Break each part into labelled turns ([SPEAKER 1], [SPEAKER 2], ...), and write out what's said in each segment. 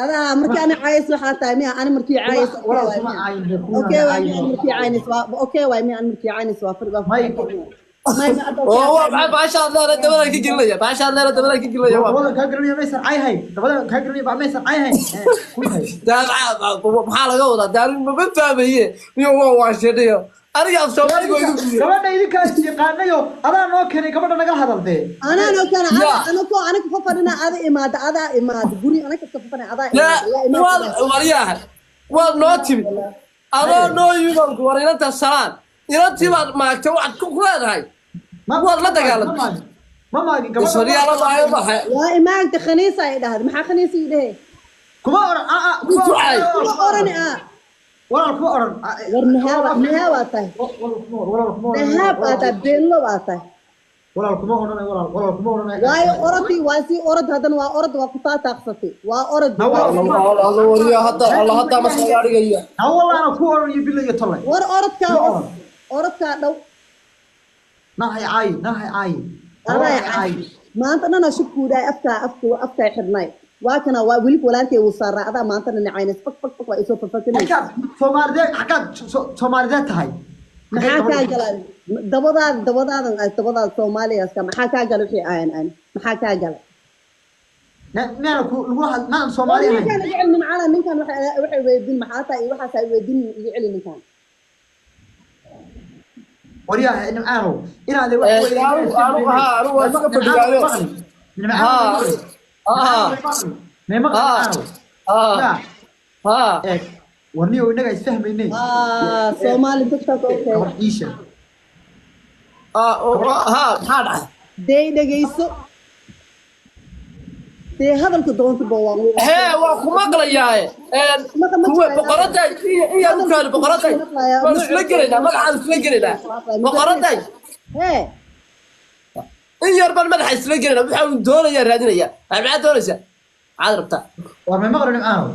[SPEAKER 1] Adaa markii ana caayis waxaa tahay miya ani markii caayis?
[SPEAKER 2] Walaal, kuma caayin dee, kuma
[SPEAKER 1] okay waay
[SPEAKER 2] caayin.
[SPEAKER 1] Miya ani markii caayis waa okay waay, miya ani markii caayis waa far waa may ma hadda.
[SPEAKER 3] Oo waa maxay baasha adleena dabada ka gelinaya? Baasha adleena dabada ka gelinaya waa
[SPEAKER 2] Dabada kaa gelinaya maysan caay hayn, dabada kaa gelinaya baa maysan caay hayn. Ku yahay.
[SPEAKER 3] Maxaa laga wadaa? Daalin mama fahmaye miyo? Waa waashadhiyo aniga af Soomaaliga waa igu guday.
[SPEAKER 2] Gabadha idinkaa is yaqaanayo, adaa noo keenay gabadha, nagala hadal dee.
[SPEAKER 1] Anaa noo keena.
[SPEAKER 3] Ya.
[SPEAKER 1] Anako anaga fa fadhina, ada imaada, adaa imaada guri, anaga ka fadhina, adaa
[SPEAKER 3] Ya.
[SPEAKER 1] imaada, yaa imaada.
[SPEAKER 3] Waad waryaha, waad noo timid, adoo noo yimid baan ku war inanta salaan, inantii baad maagtay, waxaad ku leedahay waad la dagaalamtay.
[SPEAKER 2] Ma maagin, ma maagin gabadha.
[SPEAKER 3] Soryaala maayo maxay?
[SPEAKER 1] Waa imaagta, khaniisa ay dhahday. Maxaa khaniisa ii dhehe?
[SPEAKER 2] Kuma oran aa
[SPEAKER 3] Ku caay.
[SPEAKER 1] Kuma orani ah.
[SPEAKER 2] Walaal, kuma oran.
[SPEAKER 1] War nahaaba nahaabaa tahay.
[SPEAKER 2] Walaal, kuma oran.
[SPEAKER 1] Nahaab aa tahay, beenlo baa tahay.
[SPEAKER 2] Walaal, kuma oranay, walaal, walaal, kuma oranay.
[SPEAKER 1] Waayo orodii waa sii orod, haddana waa orod, waa ku taataaqsatay, waa orod.
[SPEAKER 2] Na walaal.
[SPEAKER 3] Alla waryaa hadda, alla hadda ma soo dhigaya.
[SPEAKER 2] Na wallahi ana ku oran iyo bilo iyo tolle.
[SPEAKER 1] War orodkaa.
[SPEAKER 2] Kuma oran.
[SPEAKER 1] Orodkaa dhow.
[SPEAKER 2] Nahay caayi, nahay caayi.
[SPEAKER 1] Adaa caay. Maanta dhana shubkuu dhahay, afkaa afku afkaa xidhnay, waa kana, waa weli walaalkay wuu saaraa. Adaa maanta dhana caynays, fak fak fak, waa isoo fafakinaysa.
[SPEAKER 2] Xaggaad Soomaalideed, xaggaad Soomaalideed tahay?
[SPEAKER 1] Maxaa kaa gala dabadaada, dabadaadan ay dabadaada Soomaaliyaska? Maxaa kaa gala wixii ayan an? Maxaa kaa gala?
[SPEAKER 2] Miyaana ku lagu had maanan Soomaali ahayn?
[SPEAKER 1] Ninkan iga celi nimcana, ninkan waxay weydiin maxaa tahay iyo waxaas ay weydiin, iga celi ninkan.
[SPEAKER 2] Waryaha Nimcaanow, inaad
[SPEAKER 3] Anigu waa iska fadhigaayo. Ha.
[SPEAKER 2] Meema Nimcaanow?
[SPEAKER 3] Ha.
[SPEAKER 2] Ya.
[SPEAKER 3] Ha.
[SPEAKER 2] Eeg, warniyo, innaga isfahmaynay.
[SPEAKER 1] Ah, Soomaali dadkaas, okay.
[SPEAKER 2] Gabar iisha.
[SPEAKER 3] Ha, maxaa dhacay?
[SPEAKER 1] Dee dhegeyso dee, hadalka doonta ba waa.
[SPEAKER 3] Hee, waa ku maqlayaaye. Kuwa boqoraday iyo ukaali boqoraday waan isla gelaynaa, magacaan isla gelaynaa, boqoraday.
[SPEAKER 1] Hee.
[SPEAKER 3] In yar baan madaxa isla gelaynaa, waxa uu doonayaa raadinaya. Maxaad doonaysaa? Maxaad rabtaa?
[SPEAKER 2] War may maqlo Nimcaanow?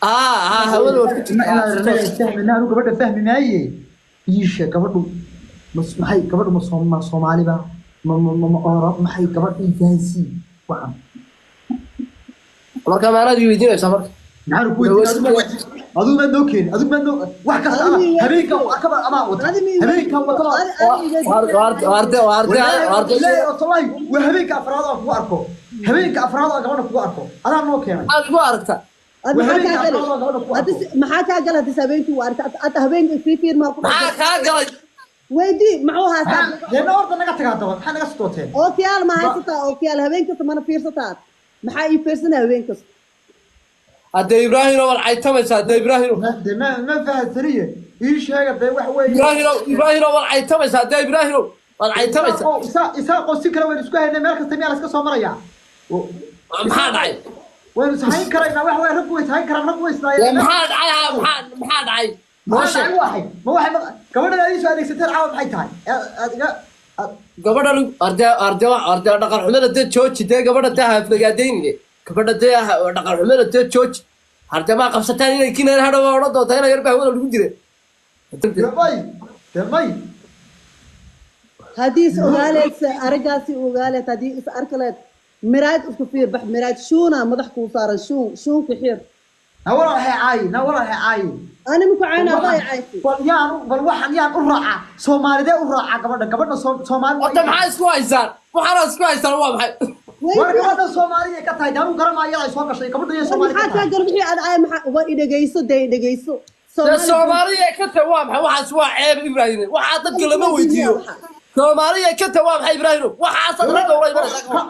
[SPEAKER 3] Ha ha, hawada waad ku
[SPEAKER 2] Inaad
[SPEAKER 3] jirtaa.
[SPEAKER 2] Innaga isfahmayna, anu gabadha fahmi maaye. Iisha, gabadhu maxay gabadhu ma Soomaaliba ma oro maxay gabadh ii fahansii waxan?
[SPEAKER 3] Marka maanaad i weydiinaysaa marka?
[SPEAKER 2] Maxaan ku weydiin? Adigu maad noo keenin, adigu maad noo wax kasta ama habeenka arkaba amaa wata, habeenka wataba.
[SPEAKER 3] Waarde waarde waarde.
[SPEAKER 2] Ilaahay oo tallahi, waa habeenka afraad oo kugu arko, habeenka afraad oo gabadha kugu arko, adaa noo keenay.
[SPEAKER 3] Maxaad igu aragtaa?
[SPEAKER 1] Maxaa kaa galay? Maxaa kaa galay haddii habeenkii waa aragta? Hadda habeenkii sii fiirmaa ku
[SPEAKER 3] Maxaa kaa galay?
[SPEAKER 1] Weydii muxuu haystaa?
[SPEAKER 2] Deena horta naga tagaa daba, maxaa naga sitooteen?
[SPEAKER 1] Ookiyaal ma haysataa? Ookiyaal habeen kasta mana fiirsataa? Maxaa ii fiirsanaa habeen kasta?
[SPEAKER 3] Hadde Ibraahino, waad caytamaysaa hadde Ibraahino.
[SPEAKER 2] De ma fahansaniye, ii sheega dee, wax weeye.
[SPEAKER 3] Ibraahino, Ibraahino, waad caytamaysaa hadde Ibraahino, waad caytamaysaa.
[SPEAKER 2] Isaaqoo si kale waynu isku haynay, meel kasta miyaa la iska soo marayaa?
[SPEAKER 3] Maxaa dhacay?
[SPEAKER 2] Waynu ishayn karaynaa, wax way raggu way ishayn karaan, raggu way
[SPEAKER 3] Dee
[SPEAKER 2] isnaayeen.
[SPEAKER 3] Maxaa dhacay? Ha, maxaa dhacay?
[SPEAKER 2] Maxaa dhacay? Waxay ma waxay gabadhan aad ii soo adeegsateen caawa maxay tahay? Aad iga
[SPEAKER 3] Gabadha arde arde arde, dhaqan xumada dee jooji dee, gabadha dee haaflagaadaynine, gabadha dee dhaqan xumada dee jooji. Arde maa qabsataan inay kinaan hadhow waa odhan doontaa ina yarba hawada lagu jira.
[SPEAKER 2] De may, de may.
[SPEAKER 1] Haddii is ogaaleed araggaasi ogaaleed, haddii is arki leed, miraad isku fiir bax, miraad shuuna madax kuu saaran, shuun shuunka xir.
[SPEAKER 2] Na walaal hay caayi, na walaal hay caayi.
[SPEAKER 1] Ani maku cayna, adaa i caysi.
[SPEAKER 2] Bal yaan bal waxaan yaan u raacaa? Soomaalidee u raacaa gabadha? Gabadha Soomaali.
[SPEAKER 3] Horta maxaa isku haysaan? Waxaana isku haysaan waa maxay?
[SPEAKER 2] War gabadha Soomaaliya ka tahay, daanu garanaayo ay soo gashay gabadha iyo Soomaali ka
[SPEAKER 1] Maxaa kaa
[SPEAKER 2] tahay.
[SPEAKER 1] gal wixii aad caay? Maxaa waa idhegeyso dee, idhegeyso.
[SPEAKER 3] Dee Soomaaliya ka tahay waa maxay waxaas? Waa ceeb Ibraahim, waxaa dadka lama weydiiyo. Soomaaliya ka tahay waa maxay Ibraahim waxaasaad ragga ula imanaysaa?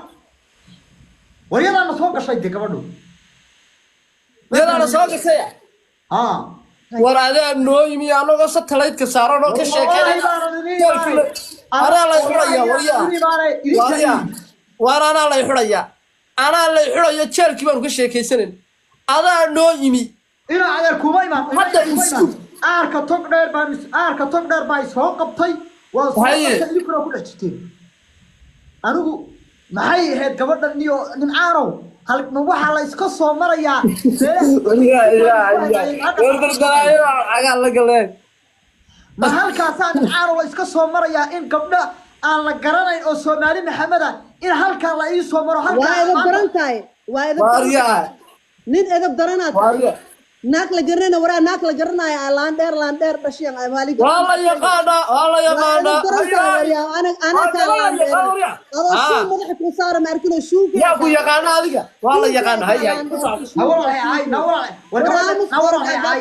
[SPEAKER 2] War yadaana soo gashay dee gabadhu.
[SPEAKER 3] Yadaana soo gashaya?
[SPEAKER 2] Haa.
[SPEAKER 3] War adaa noo yimi, anagoo satellite-ka saaran oo ka sheekeynaya, anaa lay xidhaya waryaa, waryaa, waar anaa lay xidhaya, anaa lay xidhayo, jeelkii baanu ka sheekaysanayn, adaa noo yimi.
[SPEAKER 2] Inaa adeer kuma imaan.
[SPEAKER 3] Hadda isku
[SPEAKER 2] Aarka tog dheer baan, aarka tog dheer baa soo qabtay, waa soo
[SPEAKER 3] Haye.
[SPEAKER 2] qabtay, idinkuna ku dhex jirteen. Anigu maxay ahayd gabadhan iyo Nimcaanow? Hal ma waxaa la iska soo marayaa?
[SPEAKER 3] War dardalaayo cagaa la galeen.
[SPEAKER 2] Ma halkaasaa Nimcaanow la iska soo marayaa in gabdho aan la garanayn oo Soomaali Maxameda in halkaa la ii soo maro halkaa
[SPEAKER 1] Waa ida
[SPEAKER 2] maanta-
[SPEAKER 1] baran tahay, waa ida baran.
[SPEAKER 3] Waaryaa.
[SPEAKER 1] Nin edeb daranaad tahay.
[SPEAKER 3] Waarya.
[SPEAKER 1] Naag la garanayna waraa, naag la garanaya aa laan dheer, laan dheer dhashiyan ay maali.
[SPEAKER 3] Waa la yaqaanaa, waa la
[SPEAKER 1] Waa
[SPEAKER 3] yaqaanaa.
[SPEAKER 1] edeb daran tahay waryaa, ana
[SPEAKER 3] Waa
[SPEAKER 1] kaa
[SPEAKER 3] la
[SPEAKER 1] laan dheer.
[SPEAKER 3] yaqaan waryaa.
[SPEAKER 1] Adoo shuun madaxa kuu saara ma arkino shuunka.
[SPEAKER 3] Yaa ku yaqaana adiga? Waa la yaqaana. Hay hay, ku soco.
[SPEAKER 2] Ha walaal hay, na walaal. War gabadha, na walaal hay.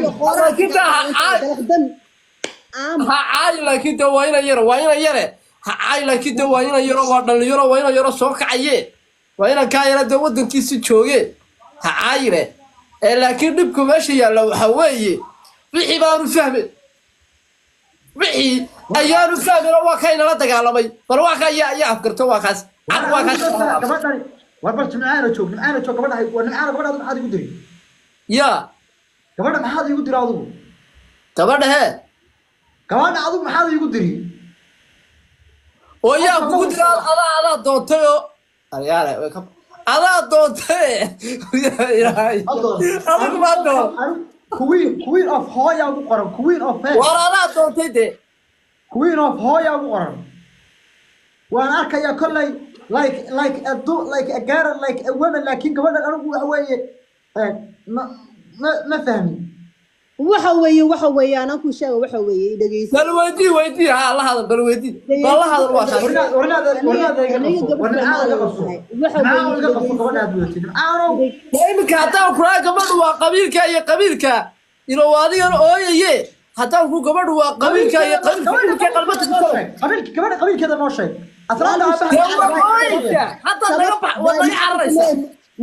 [SPEAKER 3] Ha caayi, laakiin de waa ina yaro, waa ina yare. Ha caayi, laakiin de waa ina yaro, waa dhalinyaro, waa ina yaro soo kacaye, waa ina kaa yara de wadankiisi jooge. Ha caayine ee, laakiin dhibku meesha yaalla waxa weeye wixii baanu fahmin, wixii ayaanu fahmin oo waa kaynala dagaalamay. Bal waa ka yaa afgarto, waa kaas cad, waa kaas.
[SPEAKER 2] Gabadhani, war bal Nimcaana joog, Nimcaana joog. Gabadha war Nimcaana, gabadha adigu maxaad igu diri?
[SPEAKER 3] Yaa?
[SPEAKER 2] Gabadha maxaad igu diri adigu?
[SPEAKER 3] Gabadha hee?
[SPEAKER 2] Gabadha adigu maxaad igu diri?
[SPEAKER 3] Oo yaa kugu dira? Adaa doontay oo aryaale way ka adaa doontay. Ilaahay, adigu maa doon.
[SPEAKER 2] Queen of hooya ugu qoran, queen of he.
[SPEAKER 3] War adaa doontay dee.
[SPEAKER 2] Queen of hooya ugu qoran waan arkayaa kolley, like a do, like a girl, like a woman, laakiin gabadha anigu waxa weeye ma fahmin.
[SPEAKER 1] Waxa weeye anaan ku sheega, waxa weeye, i dhegeyso.
[SPEAKER 3] Bal weydii, weydii, ha la hadal, bal weydii, bal la hadal, waa kaas.
[SPEAKER 2] Warnaada iga qabso, war Nimcaana iga qabso, Nimcaana iga qabso. Gabadha aad wedatid, Nimcaanow.
[SPEAKER 3] Iminka haddaan kuraa gabadhu waa qabiilka iyo qabiilka ilo waa adigan ooyaye. Haddaan ku gabadhu waa qabiilka iyo qabiilka dhulka qalbada ku soo.
[SPEAKER 2] Qabiilka gabadha, qabiilkeeda noo sheeg. Aslaanta.
[SPEAKER 3] Dee waa ooyaysa hadda, naga bax, waa naga cararaysa,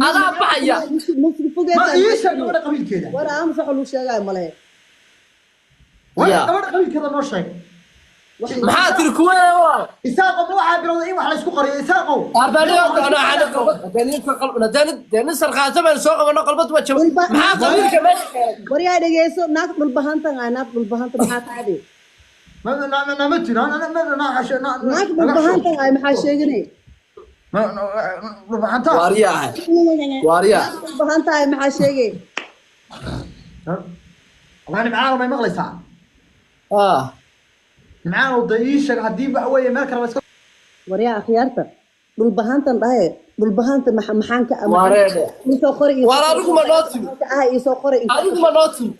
[SPEAKER 3] adaa baxaya.
[SPEAKER 2] Ma ii sheeg gabadha qabiilkeeda.
[SPEAKER 1] War aamus, waxa lagu sheegaayo male.
[SPEAKER 2] War
[SPEAKER 3] Ya.
[SPEAKER 2] gabadha qabiilkeeda noo sheeg.
[SPEAKER 3] Maxaa tiri kuwa walaal?
[SPEAKER 2] Isaaqow, ma waxaa bilowday in wax la isku qariyo, Isaaqow?
[SPEAKER 3] Nin sarkaasa baynu soo qabano, qalbad waa jaba. Maxaa qabiilka meesha keenay?
[SPEAKER 1] Waryaa, dhegeyso, naag dhulbahantan ah, naag dhulbahanta maxaa taadi?
[SPEAKER 2] Ma ma ma ma jiro ma ma ma
[SPEAKER 1] Naag dhulbahantan ah maxaa sheeganay?
[SPEAKER 2] Ma dhulbahanta.
[SPEAKER 3] Waaryaha, waaryaha.
[SPEAKER 1] Naag dhulbahanta ah maxaa sheegay?
[SPEAKER 2] Wallahi Nimcaano, may maqlaysaa?
[SPEAKER 3] Ah.
[SPEAKER 2] Nimcaano, da ii sheeg haddii waxa weeye meel kale la iska
[SPEAKER 1] Waryaa, akhyaarta dhulbahantan dhahe, dhulbahanta maxaan ka
[SPEAKER 3] Wareede.
[SPEAKER 1] Isoo qoray.
[SPEAKER 3] Waar adigu ma noo timi?
[SPEAKER 1] Ah, isoo qoray.
[SPEAKER 3] Adigu ma noo timi?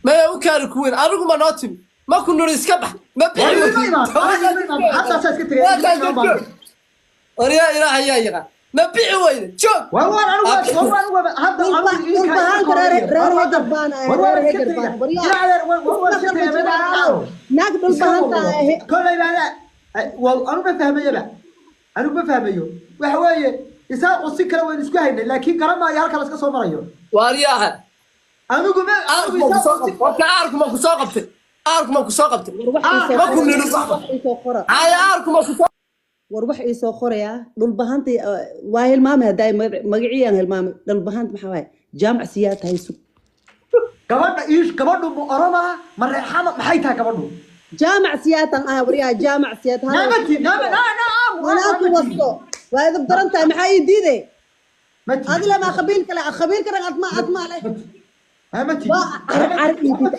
[SPEAKER 3] Maya, u kaari kuweyn, adigu ma noo timi? Ma ku nuri iska bax, ma
[SPEAKER 2] War ima imaan, aniga ima imaan, haddaasaa iska tegay, ima imaan baan.
[SPEAKER 3] Waryaa, Ilaah ayaa yaqaan, ma bixi weyne, joog.
[SPEAKER 2] War war anigu war war anigu hadda anigu ii
[SPEAKER 1] Dhulbahanka reer Hegar baan ahay,
[SPEAKER 2] War war
[SPEAKER 1] reer
[SPEAKER 2] iska
[SPEAKER 1] Hegar
[SPEAKER 2] tegaya.
[SPEAKER 1] baan. Waryaa.
[SPEAKER 2] Ilaa adeer, war war war iska tegaya, meel aan aado.
[SPEAKER 1] Naag dhulbahanta ah.
[SPEAKER 2] Kolay baa waa anigu ma fahmayaba, anigu ma fahmayo. Waxa weeye Isaaqu si kale waynu isku haynay, laakiin garan maayo halka la iska soo marayo.
[SPEAKER 3] Waaryaha.
[SPEAKER 2] Anigu ma
[SPEAKER 3] Aarku ma kusoo qabtay horta? Aarku ma kusoo qabtay? Aarku ma kusoo qabtay?
[SPEAKER 1] War wax ii soo
[SPEAKER 3] Ma ku
[SPEAKER 1] qora.
[SPEAKER 3] niri
[SPEAKER 1] Wax ii soo qora.
[SPEAKER 3] Haya, aarku ma kusoo
[SPEAKER 1] War wax ii soo qoraya. Dhulbahanta waa hilmaamay, haddaa magacii aan hilmaamay. Dhulbahanta maxaa waaye? Jaamac siyaa tahay, sug.
[SPEAKER 2] Gabadha iish, gabadhu ma Oroma, ma Reexama, maxay tahay gabadhu?
[SPEAKER 1] Jaamac siyaatan ah, waryaa, jaamac siyaat.
[SPEAKER 2] Naamati naama na na.
[SPEAKER 1] Anaa ku wasto, waa idab daran tahay, maxaa ii diiday?
[SPEAKER 2] Mati.
[SPEAKER 1] Adila maa qabiil kale, qabiil kale adma adma leh.
[SPEAKER 2] Mati.
[SPEAKER 1] Waa car car ii diid.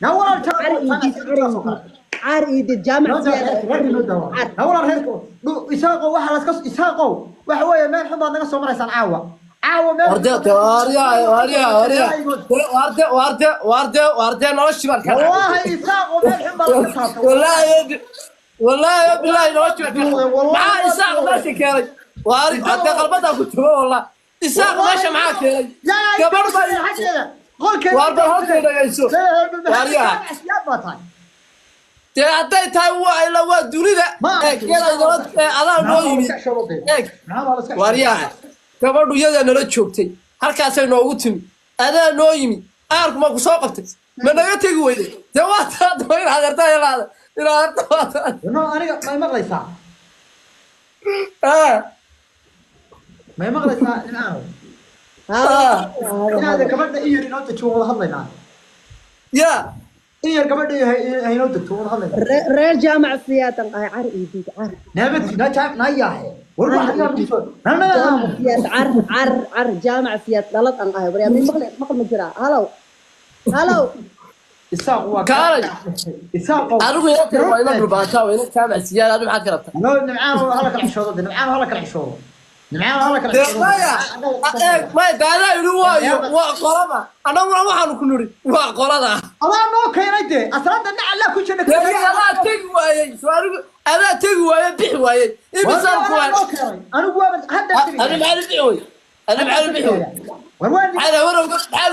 [SPEAKER 2] Na walaal.
[SPEAKER 1] Car ii diid, car ii diid, car ii diid, jaamac siyaat car.
[SPEAKER 2] Na walaal, reerka Isaaqow, waxa la iska Isaaqow waxa weeye meel xun baad naga soo maraysaan caawa, caawa meel.
[SPEAKER 3] Warde, waaryaha, waaryaha, waaryaha, waarde, waarde, waarde, waarde, noloshii baan ka dhacay.
[SPEAKER 2] Wallahi Isaaqow, meel xun baad naga saartay.
[SPEAKER 3] Wallaahi, wallaahi, billahi, noloshii baan ka dhacay. Maxaa Isaaq meesha keenay? Waari hadee qalbadaa ku tumo, wallah, Isaaq meesha maxaa keenay? Gabadh baa Waar bal horta dhagayso. Waaryaha. Dee hadday tahay waa ila waa dunida eeg ee adaa noo yimi, eeg waaryaha, gabadhu iyadaa nala joogtay, halkaasay noogu timi, adaa noo yimi, aarku ma ku soo qabtay? Ma naga tegi weyday? Dee waa taa in adeerta ilaada in adeerta waa taa.
[SPEAKER 2] No, aniga may maqlaysaa?
[SPEAKER 3] Ah.
[SPEAKER 2] May maqlaysaa, Nimcaano?
[SPEAKER 3] Ah.
[SPEAKER 2] Inaada gabadha in yar inoo dejiyo, wada hadlaynaa.
[SPEAKER 3] Ya.
[SPEAKER 2] In yar gabadha ha inoo degto, wada hadlaynaa.
[SPEAKER 1] Reer jaamac siyaatan ah, car ii diid, car.
[SPEAKER 2] Naamati na jaam na yaahe, war waxa yaa ku na na.
[SPEAKER 1] Jaamac siyaad, car car car, jaamac siyaad dhalad aan ahay. Waryaa, mid maqli maqal ma jiraa? Halow, halow.
[SPEAKER 2] Isaaq waa
[SPEAKER 3] Kaalay.
[SPEAKER 2] Isaaq.
[SPEAKER 3] Adigu ila tiri, waa ina dhulbaataa, waa ina jaamac siyaad, adigu maxaad ka rabtaa?
[SPEAKER 2] No, Nimcaan hala kala xishoodo, Nimcaan hala kala xishoodo. Nimcaan waa la kala
[SPEAKER 3] Dee maya, eeg maya, daadaa yidhi waayo waa qolada, annaguna waxaanu ku nidhi waa qolada.
[SPEAKER 2] Adaa noo keenay dee aslaanta nacalaa ku jirna.
[SPEAKER 3] Dee adaa tegi waayey su'aaligu, adaa tegi waayey, bixi waayey, imisaan ku waay.
[SPEAKER 2] Noo keenay, anigu waaba hadda.
[SPEAKER 3] Adi maxaa bixi way? Adi maxaa bixi way?
[SPEAKER 2] War waa
[SPEAKER 3] Maxaa warowga, maxaa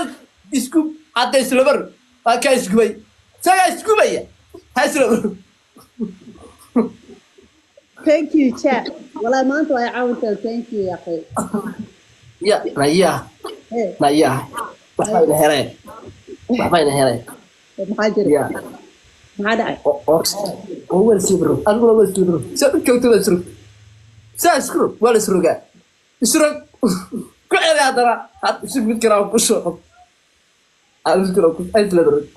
[SPEAKER 3] isku hadda islabar waa kaa isgubay, isagaa isgubaya, ha islabar.
[SPEAKER 1] Thank you, chat. Wallahi maanta waa caawintaan. Thank you, akhi.
[SPEAKER 3] Ya naya.
[SPEAKER 1] Hey.
[SPEAKER 3] Naya, waxbayna heleen, waxbayna heleen.
[SPEAKER 1] Maxaa jira?
[SPEAKER 3] Ya.
[SPEAKER 1] Maxaa dhacay?
[SPEAKER 3] Oo waa isla adiguna, waa isla saa u joogto, waa isrog, saa isrog, waa la isrogaa, isrog ku celi haddana had isig mid kalaa ku soo mid kalaa ku isla rog.